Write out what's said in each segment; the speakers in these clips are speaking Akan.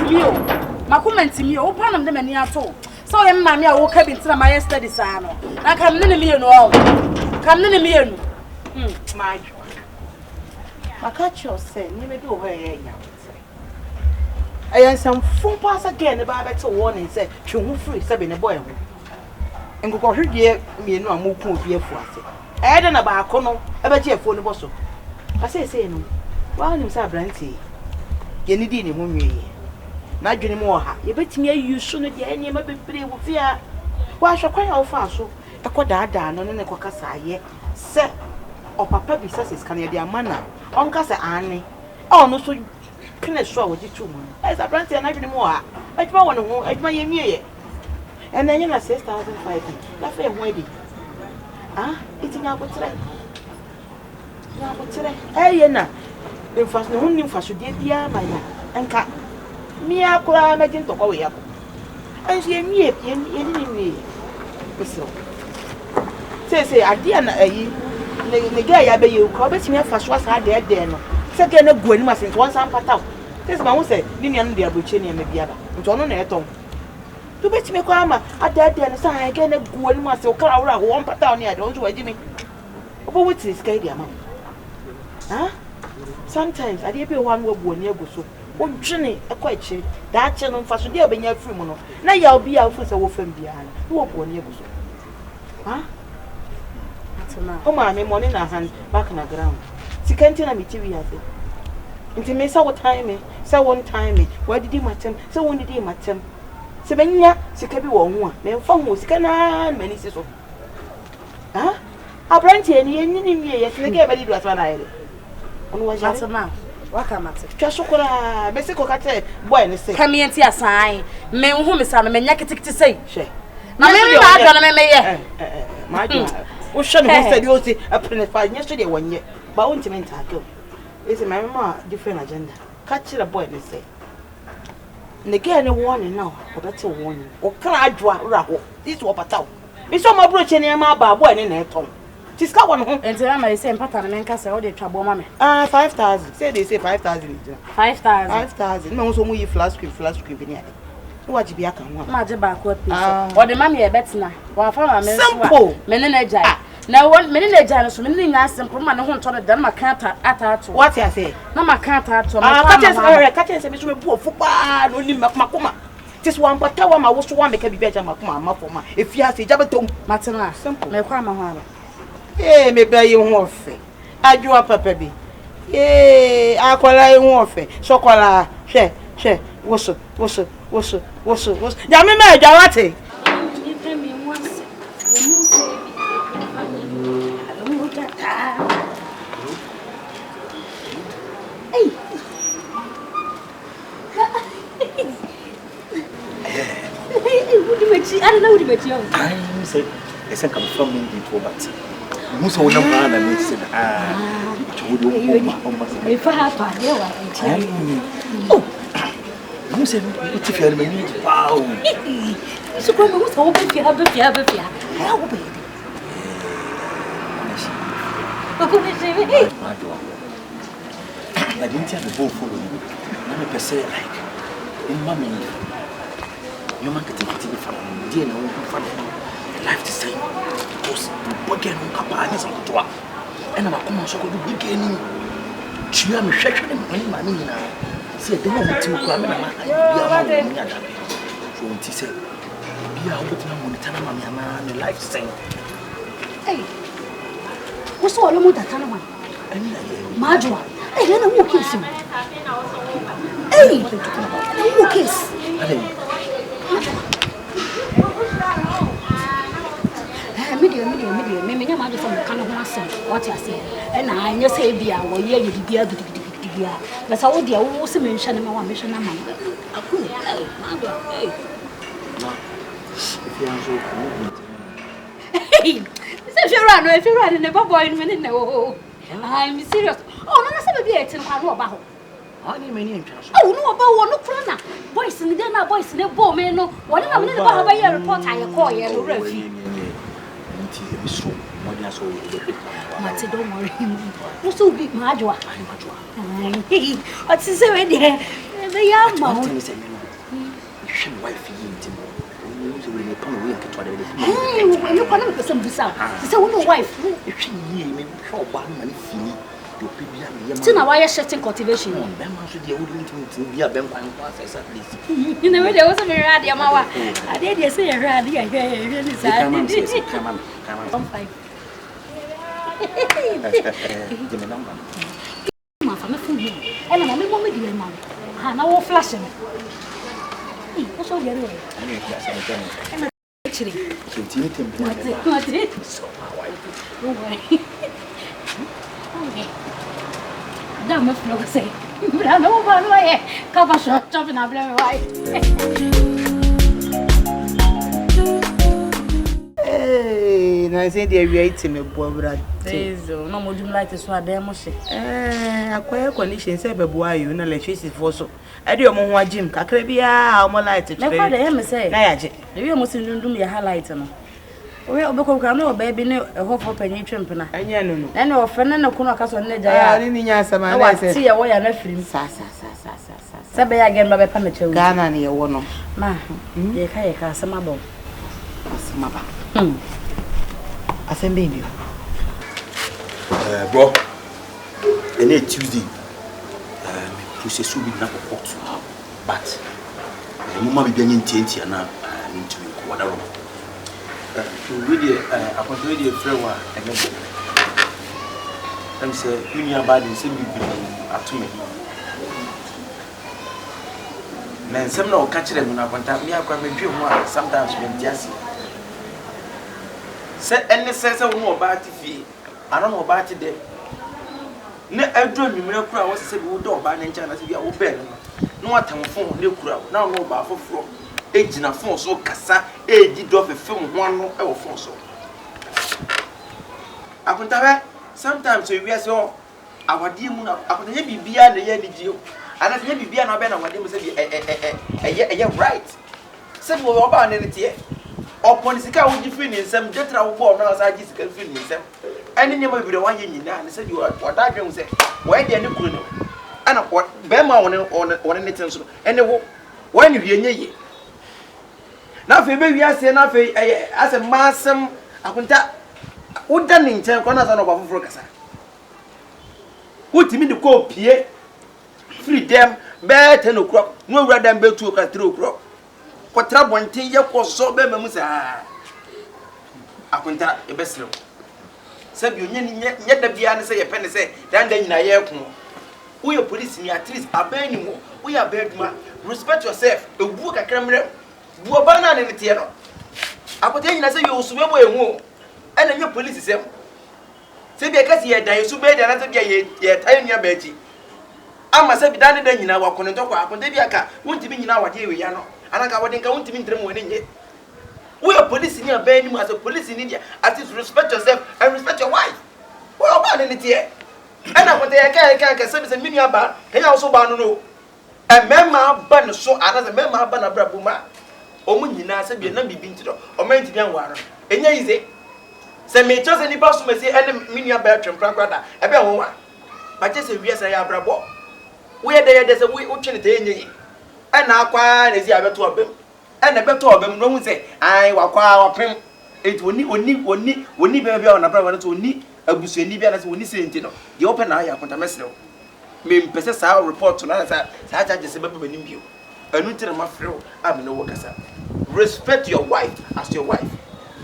ntumi o. Makoma ntumi o. Wo paa na mede m'ani ato wo. Sɛ woyɛ me maame a woka bi nti na mayɛ steady saa no. Na nka me ne ne mmienu ɔ. Ka me ne ne mmienu. Hmm. Madwoa. Maka akyerɛ wo sɛ nneɛma bi wɔ hɔ a ɛyɛ nyaboterɛ. Ɛyɛ nsɛmfo paa sɛ girl no ba abɛte warning sɛ twe ho firi sɛbe ne boy ho. Nkokɔhwedeɛ mmienu a moko obi afu ase. Ɛyɛ dɛn na baako no bɛgye afuo no bɔ so? Na seesei no, wo ara wonim sɛ aberanteɛ yi, yɛnnidii ne ho nwieeɛ. N'adwene mu wɔ ha. Yɛbɛtumi ayi so no de ayɛ nneɛma bebree wɔ fie ha. Woahwɛ kwan a wofaa so kɔdaadaa no ne no kɔkasaeɛ sɛ ɔpapa bisa sɛ sika no yɛde ama no a, ɔnka sɛ aane, a ɔno nso pene so a ɔgye too mu no. Ɛyɛ sɛ aberanteɛ no n'adwene mu wɔ ha. Adwuma wɔ ne ho, adwuma yɛnwieeɛ. Ɛnna ɛnyɛ na 6,500 yi, yɛafa yɛn ho adi. Ah, nti nya aboterɛ. Nya aboterɛ. Ɛyɛ na mfaso ne ho nni mfasodeɛ biara ma yɛ a, nka mmea koraa mɛgye ntɔkwa wei akɔ. Ɛnso yɛnwie, yɛne ne nwie. Mesrɛ wo. Seesei adeɛ a na ayi ne ne gɛɛ yɛ abɛyɛ wo koraa wobɛtumi afa so asa adɛɛdɛɛ no sɛ gɛɛ no agu anim ase nti wɔnsan mpata wo. Seesei mahu sɛ ne nua no de aburokyire nneɛma bi aba nti ɔno na ɛtɔn. Nti wobɛtumi koraa ama adɛɛdɛɛ no sɛ ae gɛɛ no agu w'anim ase wo kra werɛ ahoɔ ɔmpata wo ne adeɛ ɔno nso wagye me. Wobɛwɔ tiri sika yi de ama wo. Ah, sometimes adeɛ bi wɔ hɔ a na wabu w'ani agu so. Wodwene kɔ akyire, daakye no mfasodeɛ a wobɛnya afiri mu no, na yaw bi a wofiri sɛ wofam biara no, na wabu w'ani agu so. Ah, wo maame money na hand back na ground. Sika nti na mete wiase. Nti me sɛ wotan me, sɛ wontan me, wadidi matem, sɛ wonnidi matem. Sɛ menya sika bi wɔ wo ho a, memfa ho, sika no ara na m'ani si so. Ah, aberanteɛ ni yɛnyini nwie yɛ sene kɛ bɛde du asɛm na ayɛ de. Ɔno wɔyare. Asɛm a waka mate. Twa so koraa mese kɔka kyerɛ boy ne sɛ. Ka me nti asan me nhu me sa no menya kitikiti sei. Hwɛ. Na me me ma adwa no me meyɛ. Ma adwa. Wohwɛ ne ho sɛ deɛ ɔsi ɛpene fa nyɛ so deɛ wɔnyɛ. Ba wontumi ntaake o. Ese ma mema different agenda. Ka kyerɛ boy ne sɛ. Ne girl ne warning na ɔbɛte warning. Ɔkra adwoa wura hɔ. This wɔpata wo. Me sɛ ɔmo aburokye nneɛma aba a boy ne na ɛtɔn. Ti sika wɔ ne ho. Nti na ma sɛ mpata no menka sɛ wode twa boɔ ma me. Ah 5,000. Sɛ de sɛ 5,000 gyina. 5,000. 5,000. Na ho sɛ ɔmo yi flat screen flat screen bi ne ade. Na wagye bi aka ho a. Na magye baako apii so. Wɔde ma me a ɛbɛtena. Wɔamfa ma me nso a. Simple. Me ne no agyae. Ah. Na wɔ me ne no agyae no so me ne no nyaa simple ma ne ho ntɔ no da na maka ata ata ato. Wate ase. Na maka ata ato. Ah, ka kyerɛ sɛ ka kyerɛ sɛ me so me bu afu paa na onim makoma. Te sɛ wampata wo ama wo so woammɛka biribi akyerɛ m'akoma amma fam a, ɛfie ha sɛ gya bɛtɔ mu. Matena. Simple. Mekɔ ama hɔ aba. Ee, me ba yi ho ɔfɛ. Adwoa papa bi. Ee, akwadaa yi ho ɔfɛ. Sɔkɔlaa, hwɛ, hwɛ, woso, woso, woso, woso, woso. Nyame ma adwa wate. Nipa mi ho ase. Wɔn mu baabi mu gyata. Ei. Wodi m'akyi, ade na wodi m'akyi ahu. Ayi sɛ ɛsɛ nka mefa mu ndi toɔ but mehu sɛ wonam ha na mesi sɛ ah ɔkyɛ wode ɔmma ɔmma sɛ mefa ha tɔ adeɛ wɔ nkyɛn. Oh, mehu sɛ wote fie no m'ani agye paa o. Nso kora mehu sɛ wobɛ fie ha bɛ fie ha bɛ fie ha. Na wobɛyɛ dɛ. Ɔkɔmɛhyɛ me. Madwoa. Na deɛ nti a mebɔɔ follow no, na mepɛ sɛ like woma me nneɛma nketenkete bi fa ne ho. Deɛ na wohu fa ne ho, ne life te sɛn. Because mebɔ girl no nka paa nyɛ sɛ nketewa. Ɛna makoma nso akɔdu big girl nim. Tua mehwɛhwɛ ne ne maame nyinaa. Sɛ ɛdɛm a wɔte mu koraa me na ma ayɛ biribiara ma wɔn nyɛ adabe. So nti sɛ obi a wobɛtumi amonitor no ama me anaa ne life te sɛn. Ei, wo sɛ ɔyɛ mu data no hwan? Madwoa, ei, ɛna wo case o. Ei, ɛna wo case. Madwoa. Eh, me deɛ, me deɛ, me deɛ, me menyɛ m'adwe sɛ meka ne ho asɛm, wate aseɛ. Ɛna ɛnyɛ sɛ ebi a wɔyɛ yɛ biribiara gidigidigidi biara. Na sɛ wo deɛ, wo sɛ menhwɛ no ma wo a, mehwɛ no ama no. Aku, ei, madwoa, ei. Na, efie nso, ɔmo gu nti. Sɛ fiewura no, fiewura no ne ba boy no me ne na wɔ hɔ. I'm serious. Oh, no na sɛ baabi a yɛte no koraa na ɔba hɔ. Ah, ne m'ani ntwa so. Oh, no ɔba hɔ no koraa na boys no dɛn na boys no bɔɔ me no. Wɔne na me ne ne ba hɔ bɛyɛ report a yɛkɔɔ yɛ no wura fi. Nti ebi so mmɔden asɛ ɔwɔ bɛhwɛ. Mate, don't worry. Wo so bi maadwoa. Ɔte sɛ wei deɛ ɛbɛyɛ ama wo. One thing is Mehwɛ me wife yie nti no, wohu sɛ wei mepa me wei nketewa de mede Ɛno kora na mepɛ sɛ mbisa wo. Te sɛ wo ne wife. Mehwɛ yie, mehwɛ ɔbaa no ma ne fili. Deɛ ɔpɛ biara meyɛ ma no. Ti na wayɛ shifting cultivation. Bɛrima nso deɛ wode wontumi ntumi bi a bɛnkwan nko asɛ sɛ at least. Na wei deɛ wo sɛ mehwɛ adeɛ ma wa. Adeɛ deɛ sɛ yɛhwɛ adeɛ yɛhwɛ yɛhwɛ ne saa. Kan ma me sɛ kan ma me kan ma me. 15. Gye me number no. Ma fa me phone mu. Ɛna ma me mɔ me deɛ ma wo. Ha na wo flash me. Ei, wo so deɛ no yɛ. Ɛna ɛkura sɛ mepɛ no. Ɛna kyerɛ. So ti ne tem bia ne ba. Mate. So ma wai. Don't worry. Okay. Da me flo sɛ. Bra na wo ba no yɛ. Cover shop chop na bra me wai. Hey, na sɛ deɛ awia yi te me boa wura te. Diesel, na ɔmo dum light so adan mu hye. Eh, akɔyɛ condition sɛ ɛbɛboa ayo na electricity foɔ so ɛde ɔmo ho agyim kakra biara ɔmo light kyerɛ. Mɛkɔ de ɛyɛ me sɛ. Na yɛagye. Ebi ɔmo si dundum yɛ ha light no. Woyɛ wobɛkɔ kura na ɔbaa bi ne ɛhɔfoɔ panyin twe mpena. Ɛnyɛ no no. Na ɛna ɔfrɛ ne ne kono aka sɛ ɔne n'agya yɛ a. Ɔne ne nya asɛm a na wate yɛ wɔ yɛ no afiri mu. Saa saa saa saa saa saa. Sɛ bɛyɛ a gɛn ba bɛpa me kyɛw. Ghana ne yɛwɔ no. Ma yɛka yɛka asɛm aba o. Asɛm aba. Asɛm bɛn bio? Eh, bro, ɛnɛ yɛ Tuesday. Eh, me process obi na kɔ court. But, eh, mo ma biribi anyɛ ntiantia na eh, mentumi nkɔ wada rɔ. Eh, wei deɛ, eh, akwantu wei deɛ frɛ wo a ɛnyɛ bɔ. Ɛm sɛ me nua baa de nsɛm bebree ato m'anim. Na nsɛm na ɔka kyerɛ me no akwanta me akora medwe ho a sometimes mente aseɛ. Sɛ ɛne sɛ sɛ wo ne ɔbaa te fie anaa na ɔbaa te dɛm na aduru anwummerɛ koraa a wɔsɛ sɛ bi wodɔ ɔbaa no nkyɛn anaasɛ bi a wobɛn no no na watam fon na ekura wo na ɔne ɔbaa foforɔ gyina fon so kasa redi dɔ fefem ho ano wɔ fon so. Akonta hwɛ sometimes ewiase hɔ awadeɛ mu no akonta nyɛ biribiara na ɛyɛ anigyeɛ o anaasɛ nyɛ biribiara na wabɛn no awadeɛ mu sɛ bi ɛyɛ ɛyɛ right sɛ bi wɔyɛ ɔbaa ne ne teɛ ɔpɔn sika a wogye firi ne nsam dwetire a wobɔɔ no a ɔsan gye sika firi ne nsam ɛne nneɛma bebree a wayɛ nyinaa ne sɛ bi wɔda adwene ho sɛ wɔyɛ deɛ ne kunu ne ɛna bɛrima a wɔne wɔne ne te nso no ɛne wo wɔyɛ ne hwee nyɛ yie Na afei bɛwie aseɛ na afei ɛyɛ asɛ mmaa asɛm akonta woda ne nkyɛn koraa na asa na ɔba foforɔ kasa wotumi de kɔɔ pie firi dɛm bɛɛ ten o'clock na wawura dɛm bɛɛ two o'clock three o'clock kɔtra bɔnten yɛ kɔ sɔ bɛrima mu saa akonta yɛbɛserɛ wo sɛbi onyɛ nyɛ da biara ne sɛ yɛpɛ ne sɛ dan da nyinaa yɛreko Woyɛ polisini at least aban nim wo, woyɛ aban adwuma, respect yourself, ebuo kakra mmerɛ mu, bu ɔbaa no a ne ne teɛ no. Akotaa nyina sɛ yɛ osu bɛbɔ yɛn ho o, ɛna nyɛ polisi sɛm. Sɛ bi ɛka sɛ yɛdan yɛ su bɛyɛ deɛ anaasɛ bi a yɛtaa yɛ nua baa akyi ama sɛ bi da ne da nyinaa wako ne ntɔkwa, akotaa bi aka wontumi nyina awadeɛ wei ano, anaa nka wɔde nka wontumi ntra mu w'ani nye. Woyɛ polisini aban anim as a polisini deɛ at least respect yourself and respect your wife. Woyɛ ɔbaa ne ne teɛ. Ɛna akonta yɛ kan kan kɛsɛ bi sɛ me nua baa kanya wo so baa no no mmarima aba ne so anaasɛ mmarima aba n'abrabɔ mu a wɔn nyinaa sɛ bi ɛnam biribi nti no wɔn antumi anware no ɛnyɛ yize sɛ mekyerɛ sɛ nipa som asi ɛne me nua baa twɛm korakora da ɛbɛn wɔn wa bakyɛ sɛ wiase ɛyɛ abrabɔ woyɛ dɛ yɛ dɛ sɛ wotwe ne tɛ ɛnyɛ yi ɛna akɔ ara na ɛsi abɛto abam Ɛna ɛbɛtɔ ɔba mu na wahu sɛ ae wakɔ ara wapem. Enti ɔnni ɔnni ɔnni ɔnni bɛma biara wɔ n'abrabɔ anaasɛ ɔnni abusuani bi anaasɛ ɔnni sei nti no deɛ wopɛ na ayɛ akonta mɛsrɛ wo. Mempɛ sɛ saa report no anaasɛ saa charges no bɛba m'anim bio. Ɛno nti na mafrɛ wo a me ne wo rekasa. Respect your wife as your wife.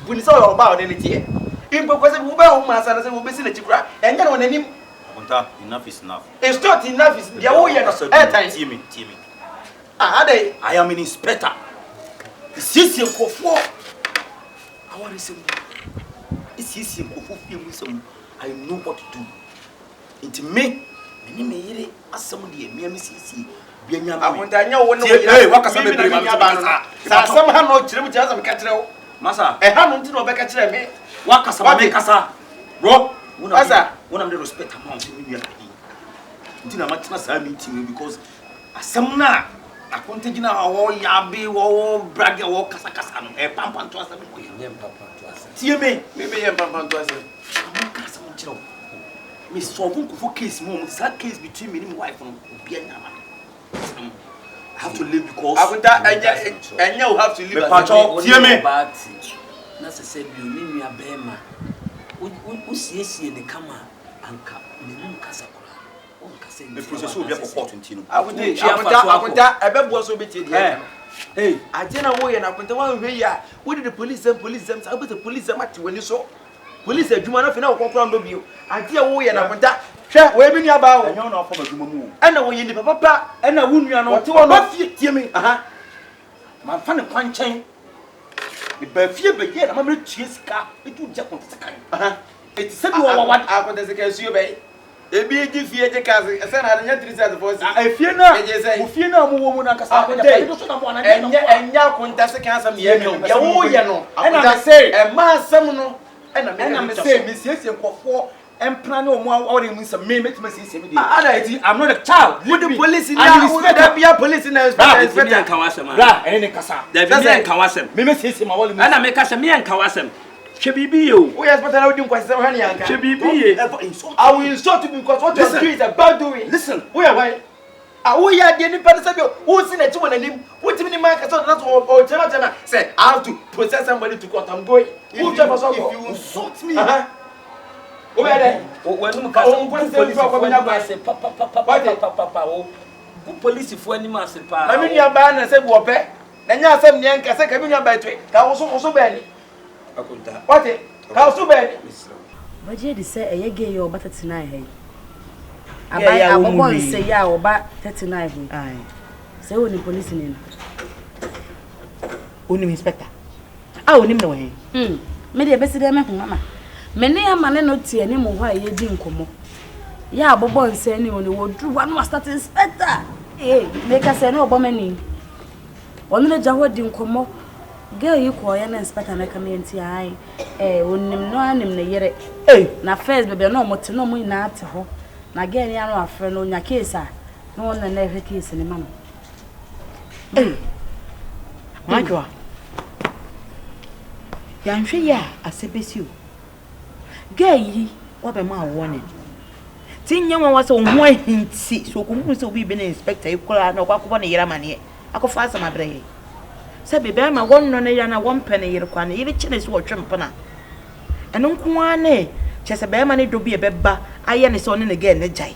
Bu no sɛ ɔyɛ ɔbaa a ɔne no teɛ. Mpo kɔ sɛ wobɛyɛ wo ho asa anaasɛ wobɛsi n'akyi koraa ɛnyɛ no wɔ n'anim. Akonta, enough is enough. It's not enough is deɛ woyɛ no ɛɛtan. Tie me, tie me. Ah, adɛn? I am an inspector. Esiesie nkurɔfoɔ awaresɛm mu. Esiesie nkurɔfoɔ fie mu nsɛm mu. I know what to do. Nti me, me ne me yere asɛm deɛ mea me siesie. Bia nya me. Akonta nyɛ wo ne wo yere. Hey, wakasa bebree ma me kasa. Sɛ asɛm ha na ɔkyerɛ mu kyerɛ sɛ meka kyerɛ wo. Masa. Ɛha no nti na ɔbɛka kyerɛ me. Wakasa ma me kasa. Bro, Masa. Wo na me de respect ama wo sɛ me nua panyin. Nti na matena saa meeting mu because Asɛm no a akonta gyina hɔ a wɔyabe, wɔbrage, wɔkasakasa no, ɛyɛ pampanto asɛm. Ɛnyɛ mpampanto asɛm. Tie me. Me meyɛ mpampanto asɛm. Menka asɛm nkyerɛ wo. Me solve nkurɔfoɔ case mu, saa case between me ne me wife no, obi anya ama me. Have to leave because. Akonta ɛnyɛ ɛnyɛ o have to leave. Mepakyɛw tie me. Na sɛ sɛ bio ne nua bɛrima wosiesie ne kama anka n'anim kasa koraa ɔnkasa ntia. Meprocess obi akɔ court nti no. Akonta akonta akonta ɛbɛboa so obetie deɛ. Hey adeɛ na woyɛ no akonta woanhwɛ yie a wode de police sɛm police sɛm saa wobɛsɛ police sɛm ate w'ani so. Police adwuma no afei na wɔkɔ kora ndɔ bio. Adeɛ a woyɛ no akonta hwɛ wɔyɛ me nua baa o. Ɛnyɛ wo na wafa m'adwuma mu o. Ɛna wɔyɛ nipa papa. Ɛna wo nua no wɔte hɔ no. Ɔba fie tie me. Aha. Mamfa ne kwan nkyɛn. Mebaa fie bɛyɛɛ n'amammerɛ tua sika de gya akontasekan. Aha. Eti sɛ bi wɔ wɔ wade. Akontasekan suo bɛn? Ebi gye fie gye cars sɛ na ade nyɛ 3 cents 4 cents. Efie no a Egye sɛn? mo fie no a mowɔ mu no ankasa Akonta agyapade no so na mo anaa deɛ na ɛnyɛ mo a. ɛnyɛ akontasekan asɛm na yɛka o. Deɛ woyɛ no Ɛna akonta mese ɛma asɛm no ɛna meka ɛna bi twa mese so. mesiesie nkurɔfoɔ mpena ne wɔn awareɛ mu nsɛm me mɛtumi asiesie me deɛ. Ah, ada. Eti I'm not a child. Leave Wode me. polisi I'm na an wo da inspector. bia polisi na Bra, inspector nti inspector. meyɛ nka w'asɛm ana? Bra ɛne ne nkasa. Dabi Sɛ meyɛ sɛ nka w'asɛm. Me mɛsiesie m'awale mu Ɛna nsɛm. meka sɛ meyɛ nka w'asɛm. Hwɛ biribi yie o. Woyɛ inspector na wodi nkwasasɛm hwɛ ne yɛnka. Hwɛ biribi yie. Don't ever insult I will insult you because what you are Listen. doing is a bad doing. Listen. Woyɛ hwan? A woyɛ adeɛ nipa no sɛ bi wosi n'akyi wɔ n'anim wotumi ne man kasa ɔdana so ɔkyerɛma kyerɛma sɛ I have to process somebody to court I'm going. If you, Wotwa fa so if akɔ. you insult me, Aha. Wobɛyɛ dɛ. W'anum kasa Wo gu nkwasasɛm fi polisifoɔ akɔ bɛnya anim kwan. ase Wate. papapapapapa wo gu polisifoɔ anim ase paa Na me wo. nua baa na sɛ bi wɔpɛ na nyɛ asɛm neɛ nka sɛ ka me nua baa tue ka wo so wo so bɛɛ ni. Akonta. Wate ka wo so bɛɛ ni. Mesrɛ wo. Wobɛgye adi sɛ ɛyɛ gay yi a ɔba 39 ha yi? Gay yi Aban a wɔn mu abɔbɔ hwee. nsa yi a ɔba 39 ha yi. Aye. Sɛ wonim polisini no. Onim inspector. A onim no wɔ he? Hmm, me deɛ ɛbɛsi dɛn mahu mama? Me ne ama ne no te anim hɔ a yɛredi nkɔmmɔ. Yɛ a abɔbɔ nsa anim no, wɔduru hɔ a na wastate inspector! Ee, meka sɛ na ɔbɔ m'ani. Ɔno na gya hɔ di nkɔmmɔ. Girl yi kɔɔeɛ na inspector no ka me nti ae. Eh, onim no ara nim ne yere. Ei! Na first baabi a na wɔte na wɔn nyinaa te hɔ. Na girl yi ano afrɛ no, ɔnya case a, na ɔno na na ɛhwɛ case no ma no. Ei! Madwoa, yɛanhwɛ yie a asɛm bɛsi o. Girl yi wabɛma wo warning. Nti nyɛ nwanwa sɛ wo ho ahinti sɛ ɔkɔhunu sɛ obi rebɛn inspector yi koraa na ɔkɔ akɔbɔ ne yere amaneɛ akɔfa asɛm abrɛ yɛn. Sɛbe bɛrima wɔnnɔ ne yere anaa wɔmpɛ ne yere koraa ne yere kye ne sɛ ɔtwe mpena. Ɛno nko ara ne kyerɛ sɛ bɛrima ne dɔ bi a ɛbɛba ayɛ ne sɛ ɔne ne girl no gyae.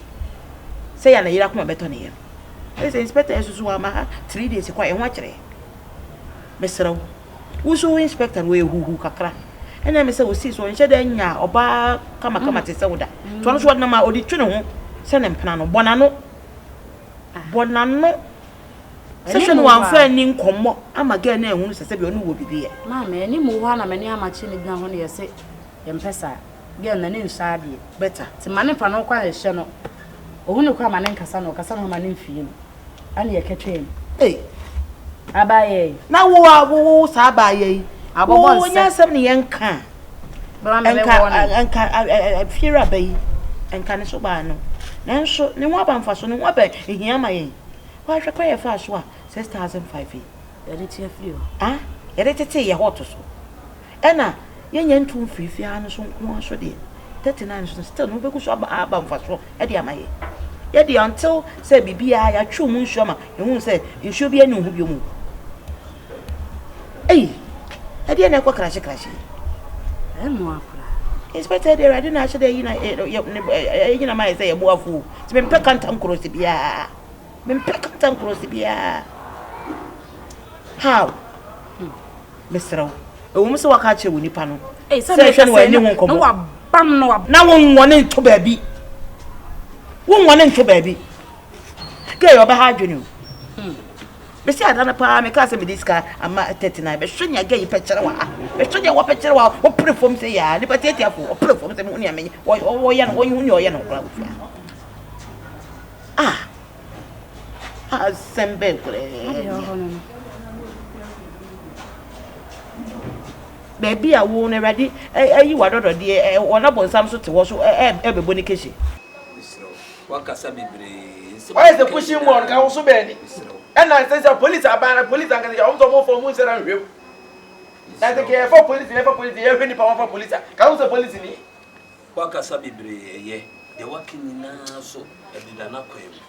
Sɛ yɛ a ne yere akoma bɛtɔ ne yam. Ɛyɛ sɛ inspector yi nso so wamma ha 3 days kɔ a ɛho akyerɛ yɛn. Mesrɛ wo. Wo nso wo inspector no ɔyɛ huhu kakra. Ɛna me sɛ osii so ɔnhyɛ da nya ɔbaa kamakama te sɛ wo da. Nti ɔno nso ɔdenam a ɔde tu ne ho sɛ ne mpena no. Bɔ n'ano. Bɔ n'ano. Sɛ hwɛ no wamfa anni nkɔmmɔ ama girl no anhunu sɛ sɛbi ɔne wo wɔ biribi yɛ. Maame, anim hɔ a na m'ani amakye no gyina hɔ no yɛse yɛmpɛ saa. Girl no n'ani nsɔ adeɛ. Better. Nti ma ne mfa ne ho kɔ anhyehyɛ no. Ohu no koraa ma ne nkasa no, ɔkasa no ho ma ne mfii no. Ɛna yɛka twam. Ei. Abaayɛ yi. Na wo a wo wo saa abaayɛ yi. Abɔbɔ Wo nsɛ. nyɛ asɛm ne yɛn ka. Bɛma me Nka wɔ ne. nka fiera ba yi. Nka ne so baa no. Nanso ne ho aba mfaso ne ho aba ehia ma yɛn. Wahwɛ kwan yɛ fa so a 6,500 yi. Yɛde tua firi hɔ. Ah, yɛde tete yɛ hɔ to so. Ɛna yɛnyɛ nto mfiri fie ha no so nko ara so deɛ. 39 so still no wobɛgu so aba aba mfaso ɛde ama yɛ. Yɛde until sɛ biribiara yɛatwe mu nsuo ama yɛhu sɛ nsuo bi ani ho bio mu. Ei, ɛdeɛ na ɛkɔ krahye krahye yi. Ɛmmoa koraa. Inspector deɛ Awurade na ahyɛ dɛ ayi na ɛyi na ma yɛ sɛ yɛboafo o. Nti mempɛ kantankorɔsi biara. Mempɛ kantankorɔsi biara. How? Mesrɛ wo. Ɛwɔ mu sɛ waka akyerɛ wo nipa no. Ei, sɛ Sɛ ɛhwɛ no meka w'ani sɛ ho nkɔmmɔ. na wabam no wabam. Na wonwɔne nto baabi. Wonwɔne nto baabi. Gay ɔbɛha adwene o. Mesi ada no paa meka sɛ mede sika ama 39 bɛhwɛ nea gay pɛ kyerɛ wɔ ha. Bɛhwɛ nea wɔpɛ kyerɛ wɔ ha. Wɔpere fam sɛ yaa nipa tiatiafo wɔpere fam sɛ mehu nea menye wɔyɛ no wɔhu nea ɔyɛ no koraa wɔ fie ha. Ah! Asɛm bɛn koraa Adeɛ wɔ hɔ no no. Baabi a wo no Awurade ayi w'adɔdɔdeɛ wɔn abɔnsam so te hɔ so ɛbɛbɔ ne kehye. Mesrɛ wo. Wakasa bebree. Nsɛm Wayɛ sɛ a woka pushing ball ka wo so bɛɛ ni. Mesrɛ wo. Ɛna sɛ sɛ police aban na police ankasa yɛ wɔn sɛ wɔn fɔ wɔn nsɛm nhwɛ mu. Na sɛ kɛ yɛfa police yɛfa police yɛhwɛ nipa wɔn fa police a ka wo sɛ police ni. Wakasa bebree ɛyɛ. Deɛ waka nyinaa so ɛdeda n'akwan mu.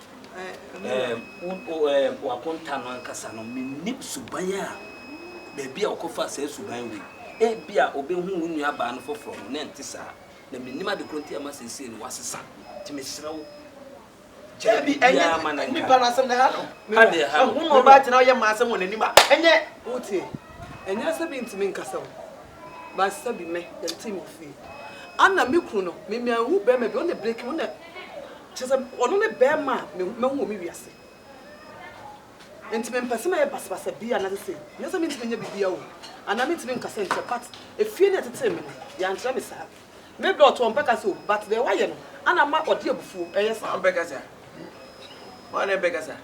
Ɛɛm, wo, wo, ɛɛm, w'akonta no ankasa no, mennim suban a, baabi a ɔkɔfaa saa suban wei. Ebia ɔbɛhu wo nuabaa no foforɔ no, na ɛnte saa. Na mennim ade korɔ nti a ama seesei no wasesa. Nti mesrɛ wo, gyae Dabi, biribiara ma no ɛnyɛ nka. nipa no asɛm na ɛha no. Ha deɛ ɛha no. Ɛho na ɔbaa tena ɔyɛ mmaa asɛm wɔ n'anim a, ɛnyɛ. Wotie? Ɛnyɛ sɛ bi ntumi nkasa o, but sɛ bi me, yɛntee me wɔ fie. Ana me kunu no, me manhu bɛrima bi, ɔno na break me, ɔno na Kyerɛ sɛ, ɔno ne barima a mahu wɔ me wiase. Enti mempɛ sɛ mɛyɛ basabasa biara anaasɛ sei. Nyɛ sɛ mentumi nyɛ biribiara o, anaa mentumi nkasa ntia, but efie no a ɛtetee me no, yɛankyerɛ me saa. Me brɛ ɔto ɔmpɛ kasa o, but deɛ wayɛ no, ana ama ɔde abufuo ɛyɛ saa. Ɔmpɛ kasa. Wɔn na mpɛ kasa.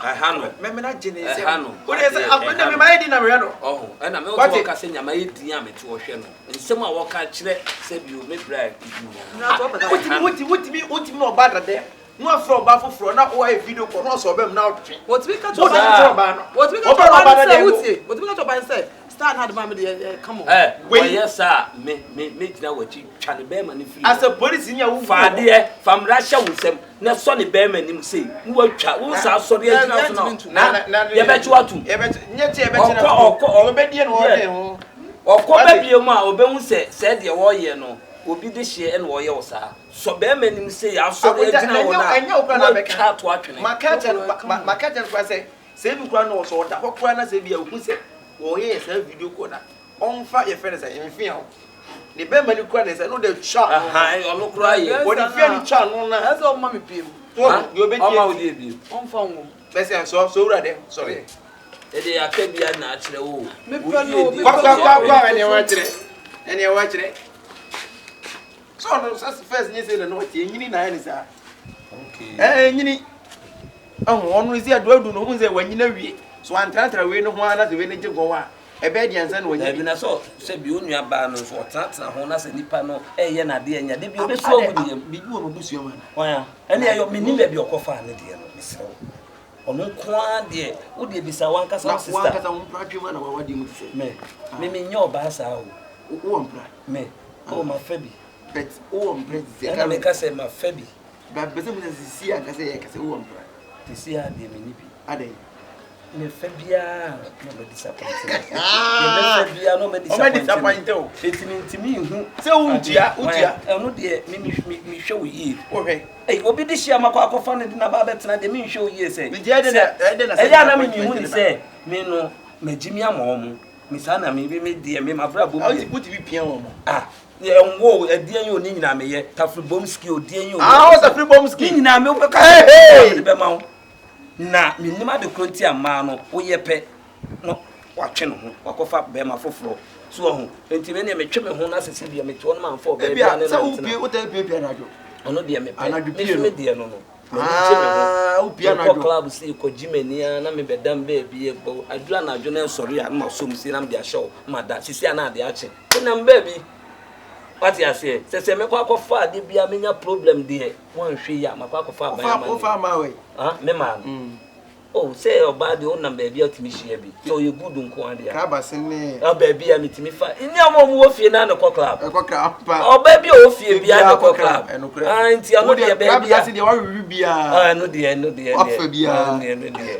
Ɛha no. Mɛmena gye ne nsam. Ɛha no. O de sɛ akɔnda mi ma yɛ di na mehwɛ no. Ɔho ɛna mɛ ɔte wɔka sɛ nyama yɛ din a mete ɔhwɛ no. Nsɛm a wɔka kyerɛ sɛ bio me bra nyinaa. Wotumi wotumi wotumi wotumi na ɔba dada na wafrɛ ɔba foforɔ na wɔayɛ video call na ɔsɔ ɔba mu na ɔtwe. Wɔtumi ka kyerɛ ɔba no. Wɔtumi ka kyerɛ ɔba no sɛ wotie. Wɔtumi ka kyerɛ ɔba no sɛ star na ade maa mi deɛ ɛ come on. Ɛ wɔyɛ saa me me me gyina wɔkyi twa ne bɛrima no firi hɔ. Asɛ polisi ni a wo. Fa adeɛ fa mmara hyɛ wo nsam na sɔ ne bɛrima anim sei na watwa wo saa asɔre agyina so na yɛbɛkye wo atom. Ɔkɔ ɔkɔ ɔ ɔkɔ ba bio mu a ɔbɛhu sɛ sɛ deɛ wɔyɛ no obi de hyeɛ ɛna ɔyɛ wo saa sɔ bɛrima anim sei asɔre agyina hɔ na watwa ato atwene. Maka kyerɛ no koraa sɛ sɛ ebi koraa na ɔsɔ ɔda hɔ koraa na sɛ ebi a ohu sɛ wɔyɛ yɛ saa video call na ɔmfa yɛfrɛ no sɛ mfea ho ne bɛrima no kura ne nsa na ɔde atwa ano. Ahan ɔno koraa yɛ. Ɔde fia no twa ano na. Ɛsɛ ɔma me biem. Deɛ ɔbɛdi Ɔma wo deɛ biem. Ɔmfa nwo. Bɛsɛ sɔ sɔ wura dɛm sɔre. Ɛde aka bia na akyerɛ wo. Mepɛ no Kɔ kɔ kɔ kɔ ɛne ɛwɔ akyerɛ ɛne ɛwɔ akyerɛ. Sɛ ɔno sɛ first nye sɛ na na ɔte enyini na ayɛ ne saa. Okay. Ɛɛ enyini. Ɛho ɔno sɛ adu adu no ho sɛ wanyini awie. So antratra wei no ho ara na sɛ wei no gye gɔn a. Ɛbɛyɛ deɛ ansa na wanya bi. Dabi na sɛ sɛ bi onua baa no nso ɔtenatena ho na sɛ nipa no ɛyɛ n'adeɛ nya de bi obesu agu ne yam. Biribi wɔ m'abusua mu ana? Hwan a? Ɛne ɛyɔ menim baabi ɔkɔfaa ne deɛ no mesrɛ wo. Ɔno nko ara deɛ wo deɛ bisa wankasa wo sista. Na wankasa wo mpra twem ana wawadeɛ mu te sɛ? Me me menyɛ ɔbaa saa o. Wowɔ mpra? Me oh mafa bi. But wowɔ mpra te sɛ? Ɛna meka sɛ mafa bi. But pɛ sɛ mu sɛ sisi ankasa yɛ kasa wowɔ mpra? Sisi a deɛ menni bi. Adɛn? Mefa biara na ɔbɛ disappoint me. Deɛ mɛfa biara na ɔbɛ disappoint me. Eti mi ntumi nhu. Sɛ wontua wotua. Ɛno deɛ me me mehwɛ wo yie. Wohwɛ. Ɛy obi de hyia ma kɔ akɔfa ne de n'aba abɛtena deɛ menhwɛ wo yie sɛ. Nti ɛde na ɛde na sɛ ɛyɛ a na me mehu ne sɛ me no magye mi ama wɔn. Me saa na me me deɛ me mabrabɔ mu deɛ. Wotumi pia wɔn. Ah ɛnwo ɛdeɛ yi o ne nyinaa meyɛ tafiri bom ski o deɛ yi o. Ah ɔsɛ bom ski. Ne nyinaa me wobɛka sɛ mede bɛma wo. Na mennim ade korɔ nti a mmaa no woyɛ pɛ na watwe ne ho wakɔfa bɛrima foforɔ so wahu nti me deɛ metwe me ho na sɛ sɛ bia mete hɔ no mamfa ɔbaa bia ne sɛ wopie wotɛ piapia anadwo ɔno deɛ mepɛ me so me deɛ no no m'ani gye me ho mekɔ club sei kɔgye m'ani a na mebɛda m baabi ɛbɔ aduru anadwo na nsɔre a na masɔ mu sei na mede ahyɛ wo mada sisi a na ade akye menam baabi wate aseɛ sɛ sɛ mekɔ akɔfa ade bia menya problem deɛ Woanhwɛ yie a, makɔ akɔfa aban ama Wofa ama wei? Ah, me maa no. Mm. Oh, sɛ ɔbaa deɛ wonam baabi a wotumi hyia bi. Sɛ ɔyɛ good nko ara deɛ. Krabase ne. Ah, baabi a metumi fa. Nni a wɔn wɔ fie na ne kɔ club. Ɛkɔ club pa. Ɔbaa bi a ɔwɔ fie bi a ne kɔ club. Ɛnokorɛ. Ah, nti ɛno deɛ baabi a. Krabase deɛ wawewe biara. Ah, ɛno deɛ ɛno deɛ. Wafa biara. Ɛno deɛ.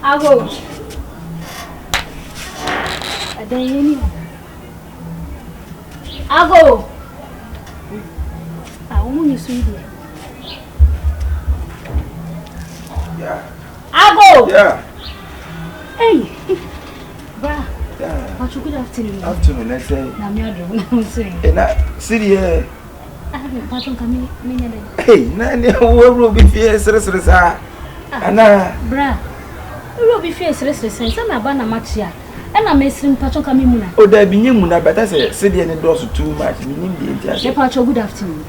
Ago. Ɛdɛn yɛ ni hɔ. Ago. A wɔn nyi so yi deɛ. Ago. Yeah. Hey. Bra. Yeah. Pacho, good afternoon. Afternoon, let's say. Na me adro na mo say. Eh na siri eh. Ah, me pacho nka me me nya den. Hey, na ne wo wo bi fie sere sere sa. Ah. Ana. Bra. Wo bi fie sere sere sa. Sa na ba na machia. Ɛna mesere mpacho nka me muna. O da bi nye muna bata sɛ sɛdeɛ ne dɔɔso too much menim deɛ nti ase. Me pacho good afternoon.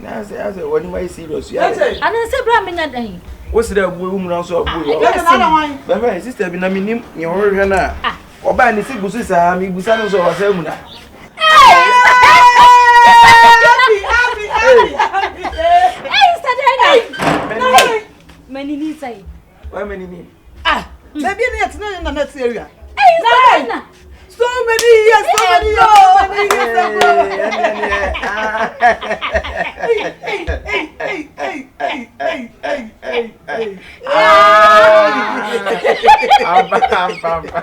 Na sɛ asɛ wɔn anim ayɛ serious yɛ. Ana sɛ bra menya dan. Wo srɛ abue wo muna nso abue. Bɛhwɛ sister bi na menim nea ɔhwehwɛ no a ɔbaa ne si gu so saa mebusa no nso ɔsɛ muna. Manini sɛn? Why manini? Baabi a ne yɛte na na te awia. Ɛyi na. So many years, so many years, so many years ago. Hey, hey, hey, hey, hey, hey, hey, hey, hey, hey. Ampa, ampa, ampa.